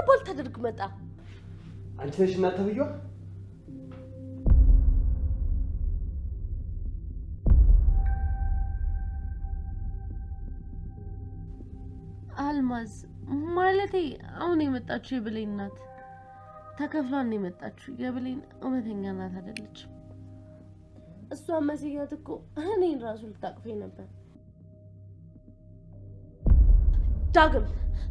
አባል ታደርግ መጣ? አንቺ ነሽ እናት ተብዬዋ? አልማዝ ማለቴ አሁን የመጣችው የብሌን ናት። ተከፍሏን ነው የመጣችው። የብሌን እውነተኛ እናት አይደለችም። እሷ መስያት እኮ እኔን ራሱ ልታቅፈኝ ነበር። ዳግም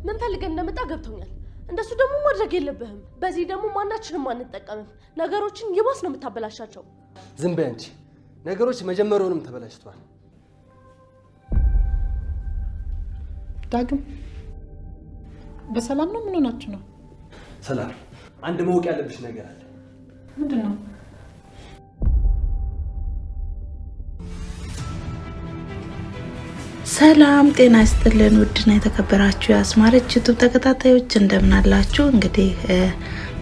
ምን ፈልገን እንደመጣ ገብቶኛል። እንደሱ ደግሞ ማድረግ የለብህም። በዚህ ደግሞ ማናችንም አንጠቀምም። ነገሮችን ይባስ ነው የምታበላሻቸው። ዝም በይ አንቺ። ነገሮች መጀመሪያውንም ተበላሽተዋል። ዳግም በሰላም ነው? ምን ሆናችሁ ነው? ሰላም፣ አንድ ማወቅ ያለብሽ ነገር አለ። ምንድን ነው? ሰላም ጤና ይስጥልን። ውድና የተከበራችሁ የአስማረች ዩቱብ ተከታታዮች እንደምን አላችሁ? እንግዲህ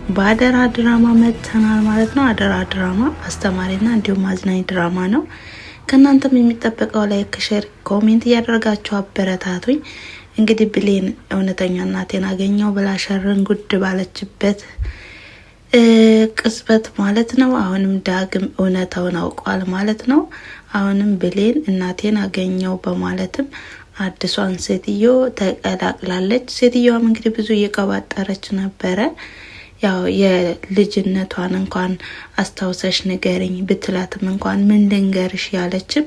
በአደራ ድራማ መጥተናል ማለት ነው። አደራ ድራማ አስተማሪና እንዲሁም አዝናኝ ድራማ ነው። ከእናንተም የሚጠበቀው like፣ share፣ comment እያደረጋችሁ አበረታቱኝ። እንግዲህ ብሌን እውነተኛ እናቴን አገኘው ብላ ሸርን ጉድ ባለችበት ቅጽበት ማለት ነው። አሁንም ዳግም እውነታውን አውቋል ማለት ነው። አሁንም ብሌን እናቴን አገኘው በማለትም አዲሷን ሴትዮ ተቀላቅላለች። ሴትዮዋም እንግዲህ ብዙ እየቀባጠረች ነበረ። ያው የልጅነቷን እንኳን አስታውሰሽ ንገርኝ ብትላትም እንኳን ምን ልንገርሽ ያለችም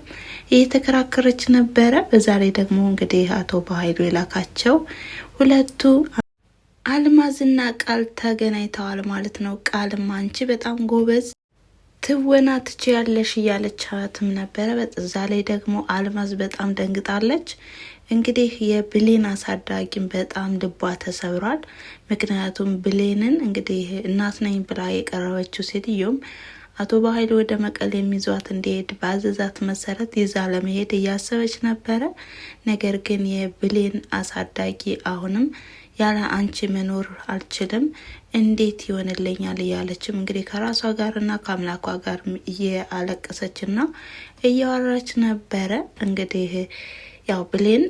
እየተከራከረች ነበረ። በዛ ላይ ደግሞ እንግዲህ አቶ በሀይሉ የላካቸው ሁለቱ አልማዝና ቃል ተገናኝተዋል ማለት ነው። ቃልም አንቺ በጣም ጎበዝ ትወና ትችያለሽ እያለቻትም ነበረ። በዛ ላይ ደግሞ አልማዝ በጣም ደንግጣለች። እንግዲህ የብሌን አሳዳጊም በጣም ልቧ ተሰብሯል። ምክንያቱም ብሌንን እንግዲህ እናት ነኝ ብላ የቀረበችው ሴትዮም አቶ በኃይሉ ወደ መቀሌ የሚዟት እንዲሄድ በአዘዛት መሰረት ይዛ ለመሄድ እያሰበች ነበረ። ነገር ግን የብሌን አሳዳጊ አሁንም ያለ አንቺ መኖር አልችልም፣ እንዴት ይሆንልኛል እያለችም እንግዲህ ከራሷ ጋርና ከአምላኳ ጋር እያለቀሰችና እያወራች ነበረ። እንግዲህ ያው ብሌን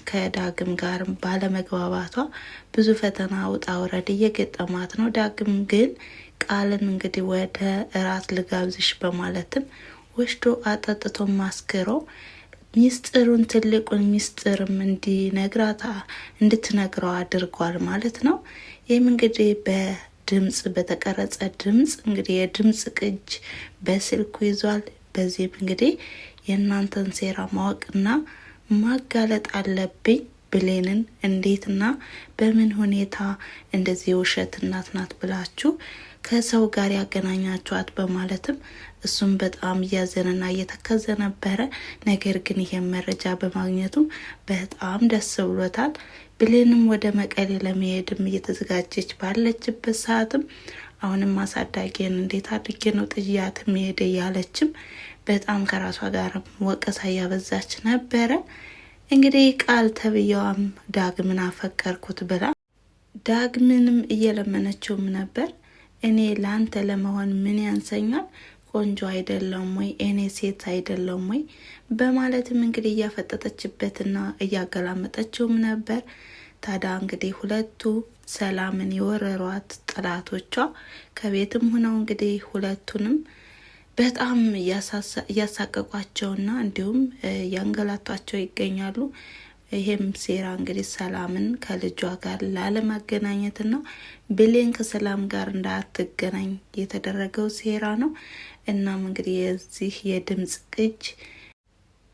ከዳግም ጋር ባለመግባባቷ ብዙ ፈተና ውጣ ውረድ እየገጠማት ነው። ዳግም ግን ቃልን እንግዲህ ወደ እራት ልጋብዝሽ በማለትም ወስዶ አጠጥቶ ማስክሮ ሚስጥሩን ትልቁን ሚስጥርም እንዲነግራት እንድትነግረው አድርጓል ማለት ነው። ይህም እንግዲህ በድምጽ በተቀረጸ ድምጽ እንግዲህ የድምጽ ቅጅ በስልኩ ይዟል። በዚህም እንግዲህ የእናንተን ሴራ ማወቅና ማጋለጥ አለብኝ ብሌንን እንዴትና በምን ሁኔታ እንደዚህ የውሸት እናት ናት ብላችሁ ከሰው ጋር ያገናኛችኋት በማለትም እሱም በጣም እያዘነና እየተከዘ ነበረ። ነገር ግን ይሄን መረጃ በማግኘቱ በጣም ደስ ብሎታል። ብሌንም ወደ መቀሌ ለመሄድም እየተዘጋጀች ባለችበት ሰዓትም አሁንም አሳዳጊን እንዴት አድርጌ ነው ጥያት መሄድ እያለችም በጣም ከራሷ ጋር ወቀሳ እያበዛች ነበረ። እንግዲህ ቃል ተብዬዋም ዳግምን አፈቀርኩት ብላ ዳግምንም እየለመነችውም ነበር። እኔ ለአንተ ለመሆን ምን ያንሰኛል? ቆንጆ አይደለም ወይ? እኔ ሴት አይደለም ወይ? በማለትም እንግዲህ እያፈጠጠችበትና እያገላመጠችውም ነበር። ታዲያ እንግዲህ ሁለቱ ሰላምን የወረሯት ጠላቶቿ ከቤትም ሆነው እንግዲህ ሁለቱንም በጣም እያሳቀቋቸውና እንዲሁም እያንገላቷቸው ይገኛሉ። ይሄም ሴራ እንግዲህ ሰላምን ከልጇ ጋር ላለማገናኘትና ብሌን ከሰላም ጋር እንዳትገናኝ የተደረገው ሴራ ነው። እናም እንግዲህ የዚህ የድምፅ ቅጅ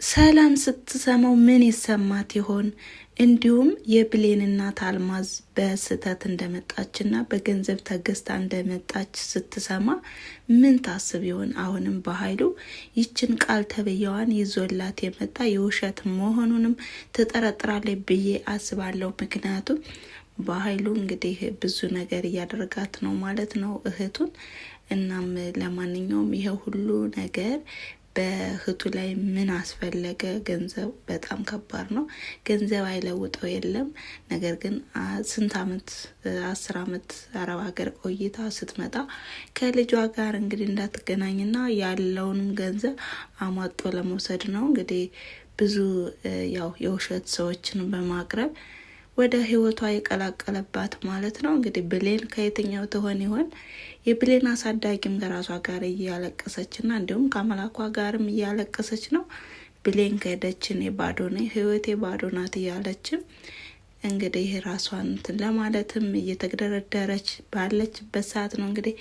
ሰላም ስትሰማው ምን ይሰማት ይሆን? እንዲሁም የብሌን እናት አልማዝ በስህተት እንደመጣችና በገንዘብ ተገዝታ እንደመጣች ስትሰማ ምን ታስብ ይሆን? አሁንም በኃይሉ ይችን ቃል ተብዬዋን ይዞላት የመጣ የውሸት መሆኑንም ትጠረጥራለች ብዬ አስባለሁ። ምክንያቱም በኃይሉ እንግዲህ ብዙ ነገር እያደረጋት ነው ማለት ነው እህቱን። እናም ለማንኛውም ይሄ ሁሉ ነገር በእህቱ ላይ ምን አስፈለገ? ገንዘብ በጣም ከባድ ነው። ገንዘብ አይለውጠው የለም። ነገር ግን ስንት አመት 10 አመት አረብ ሀገር ቆይታ ስትመጣ ከልጇ ጋር እንግዲህ እንዳትገናኝና ያለውንም ገንዘብ አሟጦ ለመውሰድ ነው እንግዲህ ብዙ ያው የውሸት ሰዎችን በማቅረብ ወደ ህይወቷ የቀላቀለባት ማለት ነው። እንግዲህ ብሌን ከየትኛው ትሆን ይሆን? የብሌን አሳዳጊም ከራሷ ጋር እያለቀሰች እና እንዲሁም ከአምላኳ ጋርም እያለቀሰች ነው። ብሌን ከሄደች እኔ ባዶ ነኝ፣ ህይወቴ ባዶ ናት እያለችም እንግዲህ ራሷን እንትን ለማለትም እየተግደረደረች ባለችበት ሰዓት ነው። እንግዲህ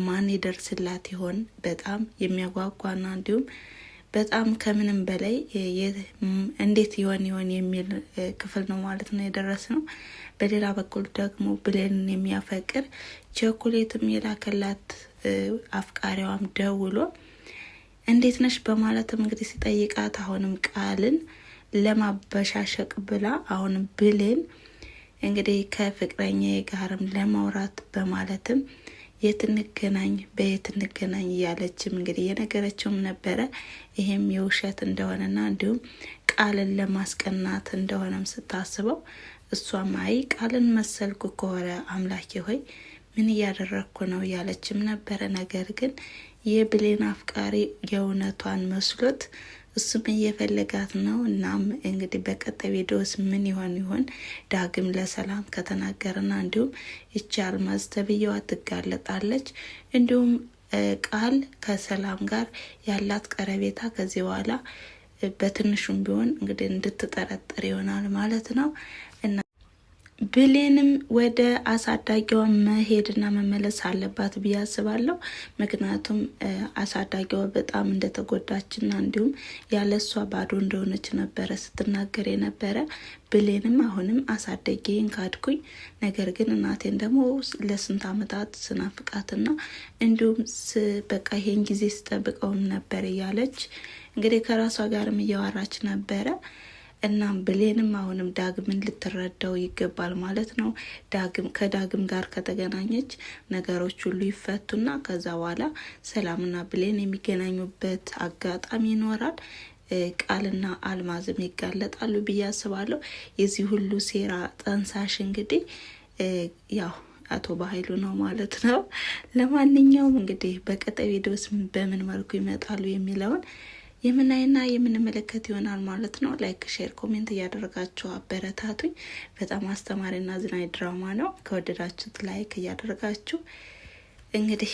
ማን ይደርስላት ይሆን? በጣም የሚያጓጓና እንዲሁም በጣም ከምንም በላይ እንዴት ይሆን ይሆን የሚል ክፍል ነው ማለት ነው የደረስ ነው። በሌላ በኩል ደግሞ ብሌንን የሚያፈቅር ቸኮሌትም የላከላት አፍቃሪዋም ደውሎ እንዴት ነሽ በማለትም እንግዲህ ሲጠይቃት አሁንም ቃልን ለማበሻሸቅ ብላ አሁንም ብሌን እንግዲህ ከፍቅረኛ ጋርም ለማውራት በማለትም የት እንገናኝ በየት እንገናኝ እያለችም እንግዲህ የነገረችውም ነበረ። ይሄም የውሸት እንደሆነና እንዲሁም ቃልን ለማስቀናት እንደሆነም ስታስበው እሷም አይ ቃልን መሰልኩ ከሆነ አምላኬ ሆይ ምን እያደረግኩ ነው እያለችም ነበረ። ነገር ግን የብሌን አፍቃሪ የእውነቷን መስሎት እሱም እየፈለጋት ነው። እናም እንግዲህ በቀጣይ ቪዲዮስ ምን ይሆን ይሆን ዳግም ለሰላም ከተናገረና እንዲሁም ይቺ አልማዝ ተብዬዋ ትጋለጣለች። እንዲሁም ቃል ከሰላም ጋር ያላት ቀረቤታ ከዚህ በኋላ በትንሹም ቢሆን እንግዲህ እንድትጠረጠር ይሆናል ማለት ነው። እና ብሌንም ወደ አሳዳጊዋ መሄድና መመለስ አለባት ብዬ አስባለሁ። ምክንያቱም አሳዳጊዋ በጣም እንደተጎዳችና እንዲሁም ያለ እሷ ባዶ እንደሆነች ነበረ ስትናገር የነበረ። ብሌንም አሁንም አሳዳጊን ካድኩኝ፣ ነገር ግን እናቴን ደግሞ ለስንት ዓመታት ስናፍቃትና እንዲሁም በቃ ይሄን ጊዜ ስጠብቀውም ነበር እያለች እንግዲህ ከራሷ ጋርም እያወራች ነበረ። እናም ብሌንም አሁንም ዳግምን ልትረዳው ይገባል ማለት ነው። ዳግም ከዳግም ጋር ከተገናኘች ነገሮች ሁሉ ይፈቱና ከዛ በኋላ ሰላምና ብሌን የሚገናኙበት አጋጣሚ ይኖራል። ቃልና አልማዝም ይጋለጣሉ ብዬ አስባለሁ። የዚህ ሁሉ ሴራ ጠንሳሽ እንግዲህ ያው አቶ በኃይሉ ነው ማለት ነው። ለማንኛውም እንግዲህ በቀጣይ ቪዲዮስ በምን መልኩ ይመጣሉ የሚለውን የምናይና የምንመለከት ይሆናል ማለት ነው። Like፣ share፣ comment እያደረጋችሁ አበረታቱኝ። በጣም አስተማሪና አዝናኝ ድራማ ነው። ከወደዳችሁት like እያደረጋችሁ እንግዲህ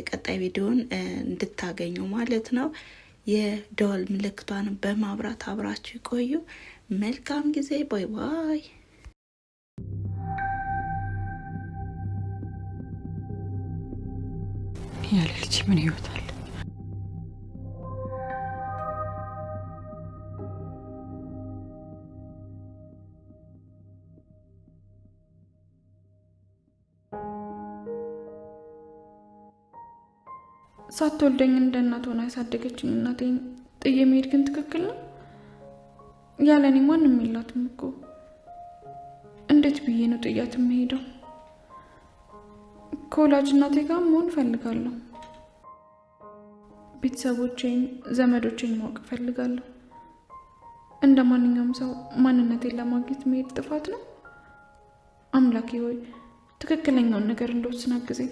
ቀጣይ ቪዲዮን እንድታገኙ ማለት ነው። የደወል ምልክቷን በማብራት አብራችሁ ይቆዩ። መልካም ጊዜ። Bye bye። ያለ ልጅ ምን ህይወት አለ? ሳትወልደኝ እንደ እናት ሆና ያሳደገችኝ እናቴን ጥዬ መሄድ ግን ትክክል ነው? ያለ እኔ ማንም የላትም እኮ። እንዴት ብዬ ነው ጥያት የምሄደው? ከወላጅ እናቴ ጋር መሆን እፈልጋለሁ። ቤተሰቦቼን፣ ዘመዶቼን ማወቅ እፈልጋለሁ። እንደ ማንኛውም ሰው ማንነቴን ለማግኘት መሄድ ጥፋት ነው? አምላኬ ሆይ ትክክለኛውን ነገር እንደወስን አግዘኝ።